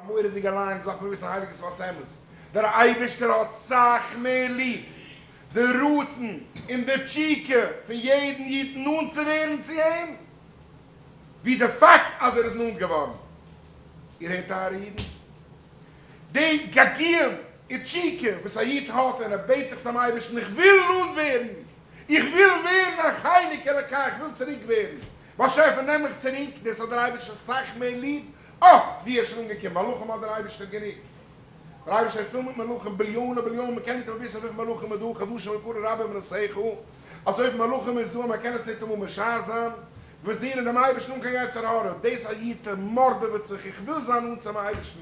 מורא'דיגע line דאס דארף מען וויסן הייליגע שפת אמת, דער אייבערשטער האט סאך מער ליב די רצון און די תשוקה פון יעדן איד נאנט צו ווערן צו אים, ווי די פאקט אז ער איז נאנט געווארן. איר הערט טייערע אידן? די געגועים און תשוקה וואס א איד האט ווען ער בעט זיך צום אייבערשטן איך וויל נאנט ווערן, איך וויל ווערן א חלק אלקי, איך וויל צוריק ווערן, באשעפער נעם מיך צוריק, דאס האט דער אייבערשטער סאך מער ליב, אה! ווי ער איז שוין אנגעקומען, מלאכים האט דער אייבערשטער גענוג, דער אייבערשטער איז פול מיט מלאכים, ביליאנען ביליאנען, מען קען ניטאמאל וויסן וויפיל מלאכים איז דא, חדשים יקרא רבה אמונתך, אזויפיל מלאכים איז דא אז מען קען עס ניטאמאל משער זיין, וואס דינען דעם אייבערשטן אן קיין יצר הרע, דאס א איד מארדעוועט זיך, איך וויל זיין נאנט צום אייבערשטן,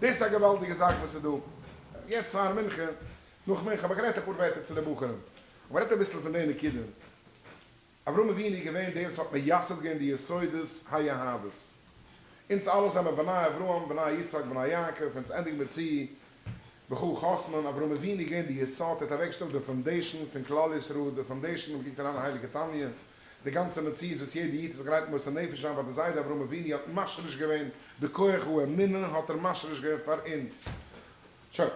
דאס איז א געוואלדיגע זאך וואס איז דא. יעצט פאר מנחה, נאך מנחה האב איך גערעדט אפאר ווערטער צו די בחורים, האב גערעדט אביסל פון די נקודה, אברהם אבינו איז געווען דער וואס האט מייסד געווען די יסודות היהדות. אונז אלע זעמער בני אברהם, בני יצחק, בני יעקב, אונז ענדיגן מיר צו בך חותמין, אברהם אבינו איז געווען די יסוד, ער האט אוועקגעשטעלט די foundation פון כלל ישראל, די foundation, מען קוקט אריין אין הייליגע תניא, די גאנצע מציאות וואס יעדע איד איז גרייט מוסר נפש זיין פאר די זיידע אברהם אבינו האט משריש געווען די כח האמונה האט ער משריש געווען פאר אונז. שוין.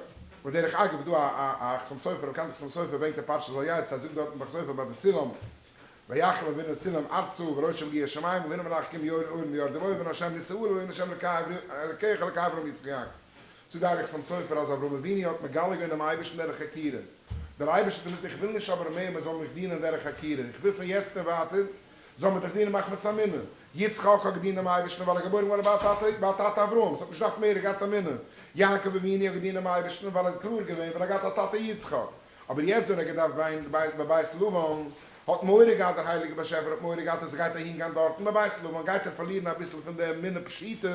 בדרך אגב איז דא א א חתם סופר, א באקאנטע חתם סופר ברענגט אין פרשת ויצא, ער זאגט דארטן ביי חתם סופר ביי די סולם, ויחלום והנה סולם ארצה וראשו מגיע השמים והנה מלאכים עולים ויורדים בו והנה השם ניצב עליו והנה השם אלקיך אלקי אברהם יצחק יעקב. זאגט די הייליגע חתם סופר אז אברהם אבינו האט מגלה געווען דעם אייבערשטן דרך חקירה. דער אייבערשטער האט געזאגט איך וויל נישט אבער מער מען זאל מיך דינען דרך חקירה, איך וויל פון יעצט און ווייטער זאל מען דיך דינען מחמת אמונה. יצחק האט געדינט דעם אייבערשטן ווייל ער איז געבוירן געווארן ביי א טאטע ביי א טאטע אברהם, ס'האט נישט געדארפט מער, ער האט געהאט אמונה. יעקב אבינו האט געדינט דעם אייבערשטן ווייל ער האט קלאר געווען ווייל ער האט געהאט א טאטע יצחק. אבער יעצט ווען ער האט געדארפט גיין בבית לבן, האט מורא געהאט דער הייליגער באשעפער האט מורא געהאט אז ער גייט אהין גיין דארטן בבית לבן גייט ער פארלירן אביסל פון די אמונה פשוטה,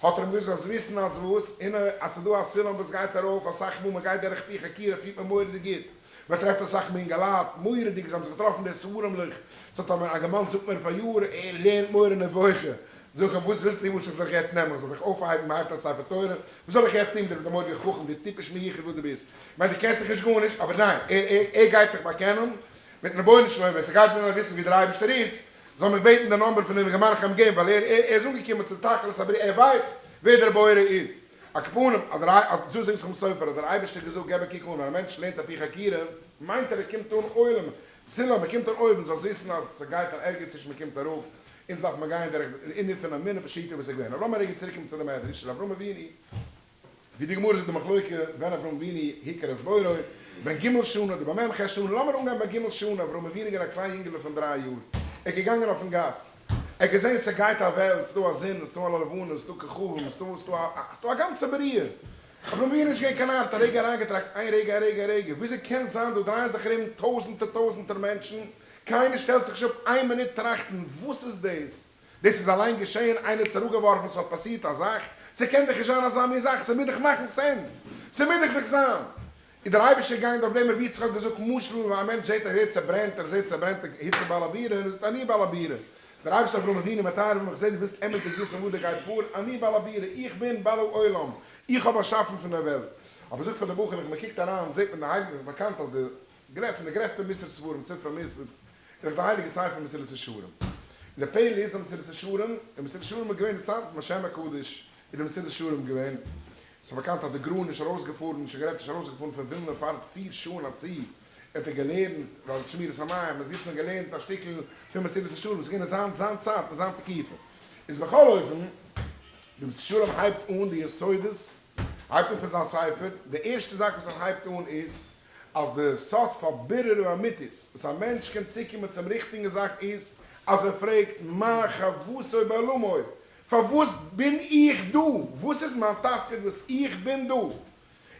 האט ער אים געזאגט זאלסט וויסן אז וואס, הנה אז ס'איז דא א סולם וואס גייט ארויף, אסאך מאל מ'גייט דורך פי חקירה פילט מען מורא'דיג גוט. מען טרעפט אסאך מאל אינגעלייט, מורא'דיג, זיי האבן זיך געטראפן די ספרים'לעך, ס'האט אמאל א געמאן זאגט מיר פאריאר, ער לערנט מורה נבוכה, זאג איך אים וואס ווילסטו וואס זאל איך יעצט נעמען, איך זאל דיך אויפהייבן, מען הייבט א ספר תורה, וואס זאל איך יעצט טון מיט דיר, דו מורא'דיגע חכם, דו טיפש מיוחד וואס דו ביסט, כ'מיין דו קענסט דאך נישט גארנישט, אבער ניין, ער ער ער גייט זיך באקענען מיטן רבונו של עולם, ווער ס'גייט ווילן וויסן ווי דער אייבערשטער איז, זאל מיך בעטן די number פון דעם אינגערמאן איך אים געבן, ווייל ער ער איז אנגעקומען צום תכלית הבריאה, ער ווייסט ווער דער בורא איז. על כל פנים, אז דער אזוי זאגט חתם סופר, האט דער אייבערשטער געזאגט, געב א קוק אן, ווען א מענטש לערנט על פי חקירה, מיינט ער ער קומט אן עולם, סולם, ער קומט אן אויבן, זאלסט וויסן אז ס'גייט אן ערגעץ נישט, מ'קומט אראפ, אונז דארף מען גיין דורך די ענין פון אמונה פשוטה וואס איז געווען. אבער לאמיר רגע צוריק קומען צו די מדרש של אברהם אבינו, ווי די גמרא זאגט די מחלוקה ווען אברהם אבינו הכיר את בוראו, בן ג' שנה אדער בן מ ח שנה, לאמיר אנגיין בן ג' שנה, אברהם אבינו איז געווען א קליין יונגעלע פון דריי יאר, ער איז געגאנגען אויפן גאס, ער האט געזען ס'גייט א וועלט, ס'דא א זון, ס'דא א לבנה, ס'דא כוכבים, ס'דא ס'דא א ס'דא א גאנצע בריאה. אברהם אבינו איז נישט געווען קיין נאר, האט א רגע אריינגעטראכט, איין רגע, א רגע, א רגע, וויאזוי קען זיין דא דרייען זיך ארום טויזענטער טויזענטער מענטשן, קיינער שטעלט זיך נישט אפ איין מינוט טראכטן, וואס איז דאס? דאס איז אליין געשען, איינער האט עס אראפגעווארפן, ס'האט פאסירט א זאך, ס'קען דאך נישט זיין אזא מין זאך, ס'מוז דאך מאכן sense, ס'מוז דאך דאך זיין. איז דער אייבערשטער געגאנגען אויף דעם רבי יצחק האט געזאגט משל ווען א מענטש זעט א היץ ער ברענט ער זעט ס'ברענט היץ איז בעל הבירה און ער זאגט אני בעל הבירה דער אייבערשטער אברהם אבינו מתי אברהם איך זע דו ווילסט אמת'דיג וויסן וואס דא גייט פאר אני בעל הבירה איך בין בעל העולם איך האב באשאפן פון דער וועלט אבער זאגט פאר די בחור איך מען קוקט אריין זעט מען די הייליגע איז באקאנט אז די גרע פון די גרעסטע מוסר ספרים ספרי מוסר איז דאך די הייליגע ספר מסילת ישרים און די פלא איז אז מסילת ישרים און מסילת ישרים איז געווען די צייטן פון בעל שם הקדוש איז די מסילת ישרים געווען ס'איז באקאנט אז די גרא איז נישט ארויסגעפארן, נישט גערעדט נישט ארויסגעפארן פון ווילנא פאר פיר שעה אין א צי, האט ער געלערנט, ווייל שמירת המים, איז געזיצן און געלערנט א שטיקל פון מסילת ישרים, ס'איז געווען אין זיין זיין צייט אין זיין תקופה. איז בכל אופן, די מסילת ישרים הייבט אן די יסודות, הייבט אן פון זיין ספר, די ערשטע זאך וואס ער הייבט אן איז, אז די סוד פאר בירור האמיתית, וואס א מענטש קען צוקומען צום ריכטיגן זאך איז, אז ער פרעגט מה חובתו בעולמו, פארוואס בין איך דא? וואס איז מיין תפקיד וואס איך בין דא? און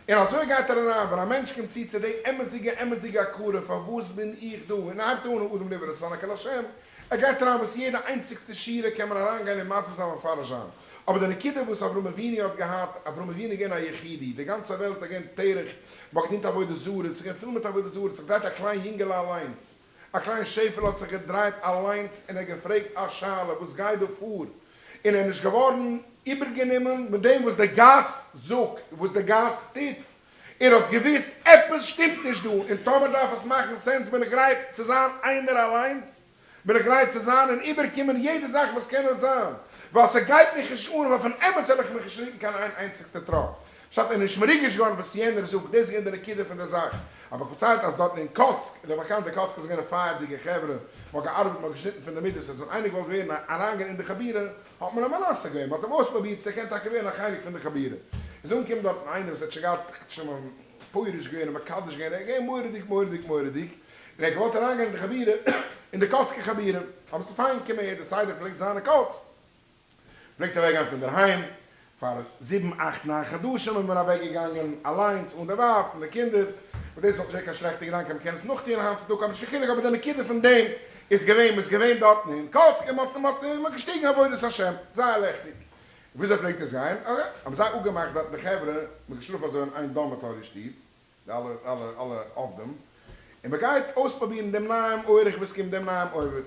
אזוי גייט ער אריין, ווען א מענטש קומט צו צו די אמת'דיגע אמת'דיגע הכרה פארוואס בין איך דא, און ער הייבט אן האדם נברא לשנא את השם, ער גייט אריין וואס יעדע איינציגסטע שורה קען מען אריינגיין און מסביר זיין ומפרש זיין, אבער די נקודה וואס אברהם אבינו האט געהאט, אברהם אבינו איז געווען א יחידי, די גאנצע וועלט איז געווען תרח, מען האט געדינט עבודה זרה, עס איז געווען פול מיט עבודה זרה, עס האט זיך געדרייט א קליין יונגעלע אליינס, א קליין שעפעלע האט זיך געדרייט אליינס און ער האט געפרעגט א שאלה וואס גייט דא פאר, און ער איז נישט געווארן איבערגענומען מיט דעם וואס די גאס זאגט, וואס די גאס טוט, ער האט געוואוסט עפעס שטימט נישט דא, און טאמער דארף עס מאכן sense בין איך גרייט צו זיין איינער אליינס. בין איך גרייט צו זיין און איבערקומען יעדע זאך וואס קען נאר זיין, ווייל ס'גייט מיך נישט אן, ווייל פון אמת וועל איך מיך נישט רוקן קיין איין איינציגסטע טראפ. פשט איז נישט מרוגש געווארן וואס יענער זאגט, דאס איז געווען די נקודה פון די זאך. האב איך פארציילט אז דארטן אין קאצק, איז דאך באקאנט די קאצקער זענען געווען פייערדיגע חברה, מ'האט געארבעט, מ'האט געשניטן פון די מידות, אז ווען איינער געוואלט ווערן א אריינגיין אין די חבורה, האט מען אים מנסה געווען, מ'האט אים אויספרובירט צו ער קען טאקע ווערן א חלק פון די חבורה. איז אנגעקומען דארטן איינער וואס האט שוין געהאט שוין פורש געווען און מקדש געווען, ער איז געווען מורא'דיג מורא'דיג מורא'דיג, און ער האט געוואלט אריינגיין אין די חבורה, אין די קאצקער חבורה, האבן זיי פיין קום אהער, די סדר פלעגט זיין אין קאצק, פלעגט אוועק גיין פון דערהיים פאר זיבן אכט ניין חדשים איז מען אוועק געגאנגען אליינס אן די ווייב און די קינדער, וואס דאס וואלט נישט געווען קיין שלעכטע געדאנק אז מען קען עס נאכטוען היינט צו טאג אבער נישט קיין חילוק אבער די נקודה פון דעם איז געווען מען איז געווען דארטן אין קאצק און מען האט מען האט מען האט געשטיגן עבודת השם זייער לעכטיג וויאזוי פלעגט עס גיין אקעי האבן זיי אפגעמאכט דארטן די חברה מען האט געשלאפן אזוי אין איין dormitory שטוב די אלע אלע אלע עובדים, און מען גייט אויספרובירן דעם נייעם אורח וואס קומט דעם נייעם עובד, יא,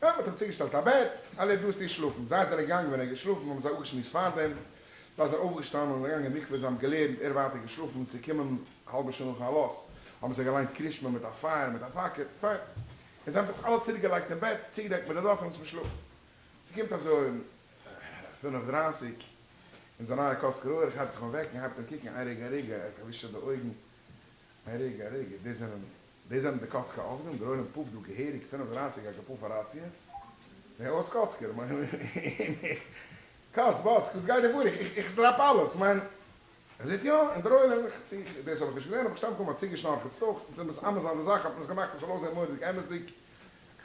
מען האט אים צוגעשטעלט א בעט, אלע דא איז שלאפן, זיי זענען געגאנגען ווען ער איז געשלאפן האבן זיי אפגעשמועסט פארדעם, זיי זענען אויפגעשטאנען און געגאנגען אין מקווה, זיי האבן געלערנט, ער ווייטער געשלאפן, ס'איז געקומען א האלבע שעה נאכן עלות, האבן זיי געליינט קרישמע מיט א פייער מיט א פאקעל, פיין, און זיי האבן זיך אלע צוריקגעלייגט אין בעט, צוגעדעקט מיט די דאכענעס און שלאפן, ס'קומט אזוי פינף דרייסיג, און זיין נייע קאצקער אורח הייבט זיך אן וועקן, הייבט אן קוקן, איין רגע א רגע, ער האט פארווישט די אויגן, איין רגע א רגע, דאס זענען, דאס זענען די קאצקע עובדים, דער עולם פאפט דא געהעריג 35 א געפאפעראציע, דער אויס קאצקער, מיין, קאץ, באצק, וואס גייט דא פאר, איך, איך דראפ אלעס, מיין, ער זעט יא, און דער עולם, איך, צו, דאס האב איך נישט געזען, אבער כ'שטעל מיך אן, מ'האט צוגעשנארכעט סטאקס, און צו מסמס זיין די זאך האט מען עס געמאכט עס זאל אויסזען מורא'דיג אמת'דיג,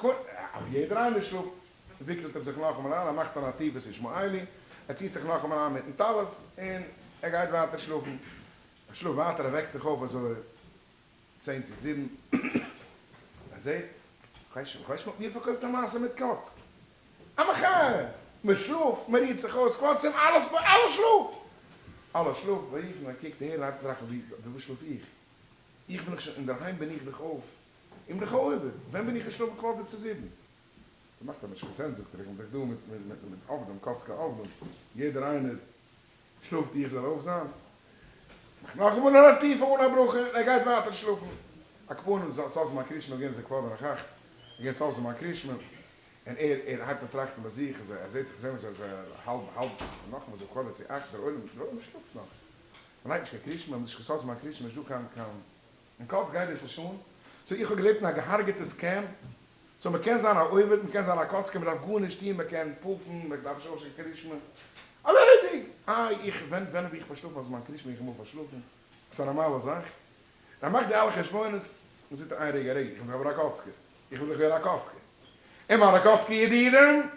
אבער יעדער איינער שלאפט. וויקלט ער זיך נאכאמאל איין, ער מאכט אן עטיפת ישמעאלי, ער ציט זיך נאכאמאל איין מיטן טלית, און ער גייט ווייטער שלאפן. ער שלאפט ווייטער, ער וועקט זיך אויף אזוי צען צו זיבן, ער זעט, כ'ווייס נישט, מ'האט מיר פארקויפט א מעשה מיט קאצק. א מחיה! מ'שלאפט, מ'רוהט זיך אויס, קווארצים, אלעס, אלעס שלאפט! אלעס שלאפט, ויפן, ער קוקט אהער און הייבט אן טראכטן, ווי, וואו שלאף איך? איך בין דאך שוין, אינדערהיים בין איך דאך אויף, איך בין דאך א עובד, ווען בין איך געשלאפן קווארטער צו זיבן? ס'מאכט א נישט קיין sense זאגט ער איך בין דאך דא מיט מיט מיט עובדים קאצקע עובדים יעדער איינער שלאפט איך זאל אויך זיין מאכט נאכאמאל אן עטיפה אן א ברכה און ער גייט ווייטער שלאפן על כל פנים סוף זמן קרישמע געווען איז ער קוואדער נאך אכט געווען סוף זמן קרישמע און ער ער הייבט אן טראכטן ביי זיך אז ער זעט זיך זען אז האלב האלב נאכאמאל אזוי קוואדער צו אכט דער עולם דער עולם שלאפט נאך מ'לייגט נישט קיין קרישמע מ'איז נישט קיין סוף זמן קרישמע נישט דא קיין קיין אין קאצק גייט דאס נישט אן so איך האב געלעבט אין א געהארגעטע scam so מ'קען זיין א עובד, מ'קען זיין א קאצקער, מ'דארף גארנישט טון, מ'קען פאפן, מ'דארף נישט אויפשטיין קרישמע. ארלעדיגט! איי איך, ווען ווען האב איך פארשלאפן אז מיין קרישמע איך אמאל פארשלאפן? ס'איז א נארמאלע זאך. ער מאכט די אלע חשבונות, און זאגט ער איין רגע, א רגע, איך בין דאך אבער א קאצקער, איך וויל דאך ווערן א קאצקער. און מיינע קאצקער ידידים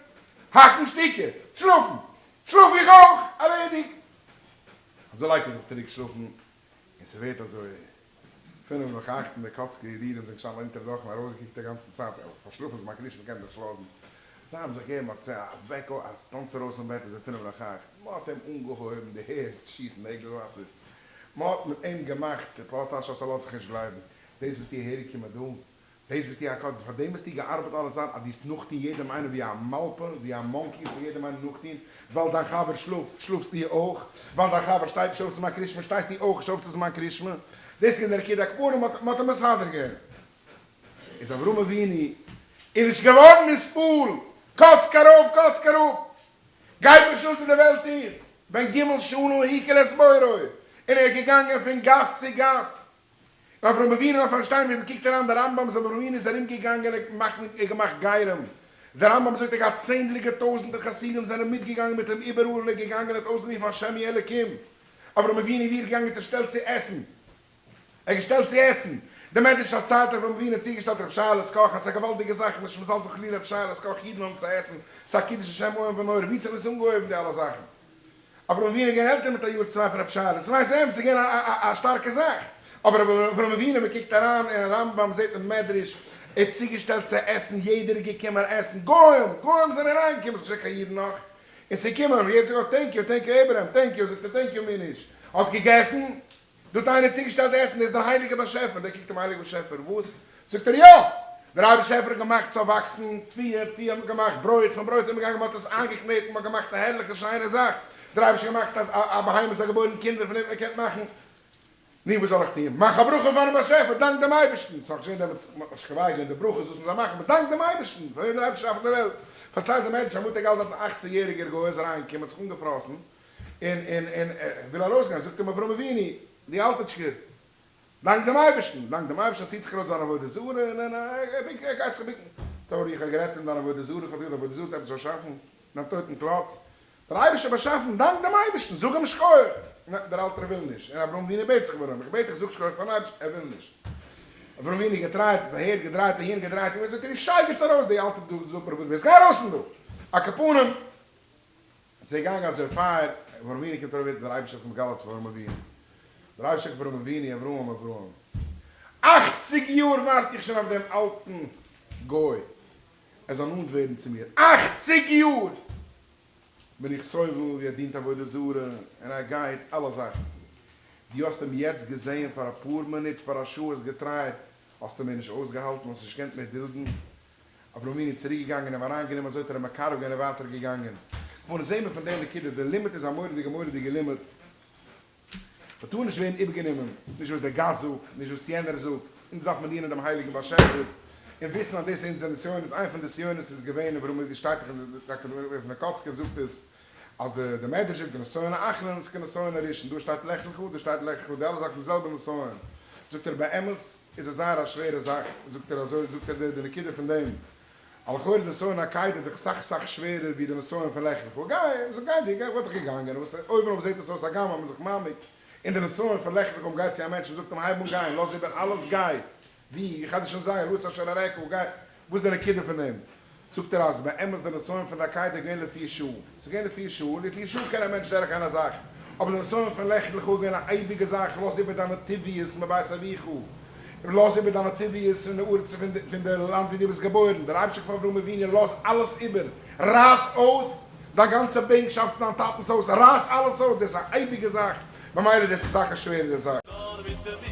האקן שטיקער, שלאפן, שלאף איך אויך, ארלעדיגט! אזוי לייגט ער זיך צוריק שלאפן, און ס'ווערט אזוי פינף נאך אכט און די קאצקע ידידים זענען געשטאנען אונטער דאך און ארויסגעקוקט א גאנצע צייט, ער האט פארשלאפן זיך מיין קרישמע קען דיך נישט לאזן. זיי האבן זיך געגעבן א צע א וועק א טאנץ ארויס פון בעט אזוי פינף נאך אכט, מען האט אים אנגעהויבן די הערסט שיסן נעגל וואסער, מען האט מיט אים געמאכט רעפארטאזש אז ס'לאזט זיך נישט גלייבן, דאס ביסטו אהערגעקומען דא? דאס ביסטו א קאץ, פאר דעם האסטו געארבעט אלע צייט אז דו זאלסט נאכטון יעדעם איינעם ווי א מאלפע, ווי א monkey זאלסטו יעדעם איינעם נאכטון, ווייל דיין חבר שלאפט, שלאפסטו אויך, ווייל דיין חבר שטייט נישט אויף צו זמן קרישמע, שטייסטו אויך נישט אויף צו זמן קרישמע, דאס איז געווען דער נקודה, על כל פנים מען האט אים מסדר געווען, איז אברהם אבינו איז נישט געווארן נתפעל, קאצק ארויף קאצק אראפ, גייט מיך נישט אן צו די וועלט איז, בן ג' שנה הכיר את בוראו, און ער איז געגאנגען פון גאס צו גאס, אברהם אבינו דארף פארשטיין ווען מ'קוקט אריין די רמב ם איז אברהם אבינו איז ארום געגאנגען ער האט געמאכט גרים, די רמב ם זאגט ער געהאט צענדליגע טויזענטער חסידים זענען מיטגעגאנגען מיט אים איבעראל און ער איז געגאנגען ער האט אויסגערופן השם הוא אלקים, אברהם אבינו ווי ער איז געגאנגען האט ער געשטעלט צו עסן, ער האט געשטעלט צו עסן, די מדרש פארציילט אברהם אבינו האט צוגעשטעלט רב שייעלע'ס קאך, עס איז א געוואלדיגע זאך נישט מזלזל חלילה רב שייעלע'ס קאך אידן האבן צו עסן, עס איז א קידוש השם איום ונורא, ווי האט זיך דאס אנגעהויבן די אלע זאכן? אברהם אבינו איז געווען עלטער מיט א יאר צוויי פון רב שייעלע, ס'ווייס אים, ס'איז געווען א שטארקע זאך, אבער אברהם אבינו, מען קוקט אריין אין רמב ם זעט מען מדרש, ער האט צוגעשטעלט צו עסן, יעדער איז געקומען עסן, גוים, גוים זענען אריינגעקומען, ס'איז נישט געווען קיין אידן נאך, און ס'איז געקומען, יעדער זאגט thank you, thank you עיברעם, thank you, זאגט ער thank you מיר נישט, האסט געגעסן? דא האט איינער צוגעשטעלט עסן, דאס איז דער הייליגער באשעפער, דער קוקט אים הייליגער באשעפער, וואס? זאגט ער, יא! דער הייליגער באשעפער האט געמאכט ס'זאל וואקסן תבואה, תבואה האט מען געמאכט ברויט, פון ברויט איז מען געגאנגען מען האט עס איינגעקנעטן, מען האט געמאכט א הערליכע שיינע זאך, דער אייבערשטער האט געמאכט א בהמה זאל געבוירן קינדער, פון דעם האט מען געקענט מאכן. נו וואס זאל איך טון? מאך א ברכה פארן באשעפער, דאנק דעם אייבערשטן, ס'איז נאך נישט געווען דעמאלטס נישט קובע געווען די ברכות וואס מ'זאל מאכן, אבער דאנק דעם אייבערשטן פאר וועם דער אייבערשטער שאפט די וועלט. פארציילט דער מדרש אמאל האט ער געהאלטן דארטן אכציג יעריגער גוי איז אריינגעקומען האט זיך אנגעפראסן און און און וויל ארויסגיין, זאגט אים אברהם אבינו, דו אלטיטשקער, דאנק דעם אייבערשטן, דאנק דעם אייבערשטן, ער ציט זיך ארויס זיין עבודה זרה און און ער גייט זיך בוקן, טאמער איך האב גערעדט פון דיין עבודה זרה, איך האב דיר עבודה זרה האט עפעס באשאפן, דיין טויטן קלאץ, דער אייבערשטער באשאפן, דאנק דעם אייבערשטן, זאג אים שכוח! ניין, דער אלטער וויל נישט, און אברהם אבינו בעט זיך ביי אים, איך בעט דיך זאג שכוח פארן אייבערשטן, ער וויל נישט. אברהם אבינו געטרייט, באהערט, געדרייט אהין, געדרייט אהין, זאגט ער, דו שייגעץ ארויס, די אלטע דו זאג מיר וואס דו ווילסט, גיי ארויס פון דא! על כל פנים, ס'איז געגאנגען אזוי פאר, אברהם אבינו קומט ארויף, דער אייבערשטער האט זיך מגלה צו אברהם אבינו, דער אייבערשטער זאגט אברהם אבינו, אברהם, אברהם, אכציג יאר ווארט איך שוין אויף דעם אלטן גוי, ער זאל נאנט ווערן צו מיר, אכציג יאר בין איך סובל ווי ער דינט עבודה זרה און ער גייט אלע זאכן, דו האסט אים יעצט געזעהן פאר אפאר מינוט פאר א שעה עס געטרייט, האסטו מער נישט אויסגעהאלטן, האסט נישט געקענט מער דולדן, אברהם אבינו איז צוריק געגאנגען אים אריין גענומען אזוי האט ער אים מקרב געווען און ווייטער געגאנגען, כמובן זעהן מיר פון דעם נקודה, די לימוד איז א מורא'דיגע מורא'דיגע לימוד. מען טאר נישט ווערן איבערגענומען, נישט וואס דער גאס זאגט, נישט וואס יענער זאגט, אונז דארף מען דינען דעם הייליגן באשעפער, און וויסן אז דאס איז אונזער נסיונות, איין פון די נסיונות איז געווען, און ווארום ווי שטייט דאך אין די פון די קאצקער זאגט עס, אז די די מדרש זאגט די נסיון האחרון איז כנסיון הראשון, דא שטייט לך לך, דא שטייט לך לך, די אלע זאכן די זעלבע נסיון, זאגט ער באמת איז עס זייער א שווערע זאך, זאגט ער אזוי זאגט ער די די נקודה פון דעם, א לכאורה די נסיון עקידה איז דאך סאך סאך שווערער ווי די נסיון פון לך לך, גיי, זאג גיי דו, גיי, וואלט איך געגאנגען, וואס אויבן אויף זעט עס אויס הגם אז מען איז זיך מעמיק אין די נסיון פון לך לך, און גייט צו א מענטש און זאגט אים הייב אן גיין, לאז איבער אלעס גיי, ווי, איך האב דיר שוין זייער, לאז אשר אראך, גיי, וואס איז די נקודה פון דעם? זאגט ער אז באמת די נסיון פון די עקידה איז געווען לפי שעה, ס'איז געווען לפי שעה, און לפי שעה קען א מענטש דורכגיין א זאך, אבער די נסיון פון לך לך איז געווען א אייביגע זאך, לאז איבער דיינע טבעיות מבית אביך, לאז איבער דיינע טבעיות פון די ארץ פון די לאנד ווי דו ביסט געבוירן, דער אייבערשטער פאר אברהם אבינו, לאז אלעס איבער, רייס אויס דיין גאנצע בענקשאפט צו דיין טאטנ'ס הויז, רייס אלעס אויס, דאס איז א אייביגע זאך, ממילא דאס איז אסאך א שווערערע זאך. נאר מיט די.